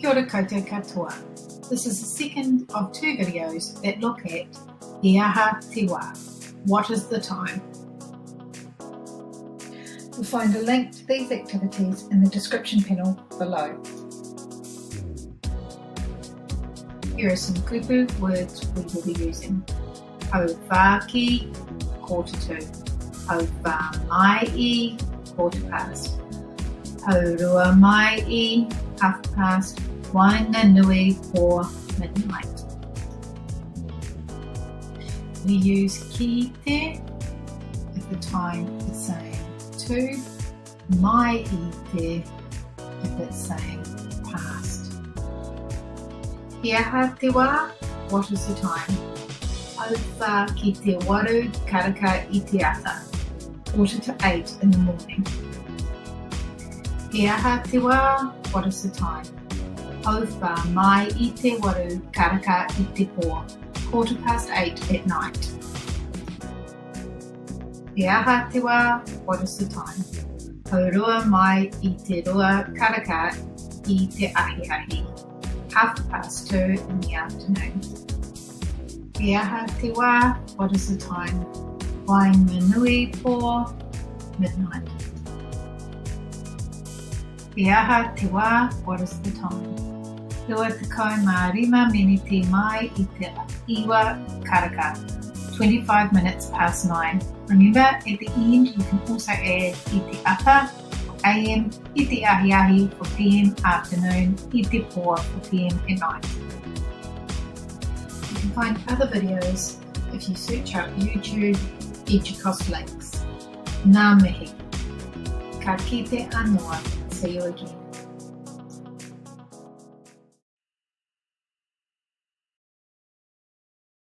Kia ora koutou katoa. This is the second of two videos that look at He aha te wā? What is the time? You'll find a link to these activities in the description panel below. Here are some kupu words we will be using. Hauwhā ki, quarter to. Hauwhā mai i, quarter past. Haurua mai i, half past. Waenganui for midnight. We use ki te if the time is saying to, mai i te if it's saying past. He aha te wā? What is the time? Hauwhā ki te waru karaka i te ata. Quarter to 8 in the morning. He aha te wā? What is the time? Hauwhā mai i te waru karaka i te pō. Quarter past 8 at night. He aha te wā? What is the time? Haurua mai i te rua karaka i te ahiahi. Half past 2 in the afternoon. He aha te wā? What is the time? Waenganui pō, midnight. He aha te wā? What is the time? 25 meneti mai i te iwa karaka, 25 minutes past 9. Remember, at the end you can also add i te ata for AM, i te ahiahi for PM afternoon, i te pō for PM at night. You can find other videos if you search up YouTube Educost links. Ngā mihi. Ka kite anō. See you again.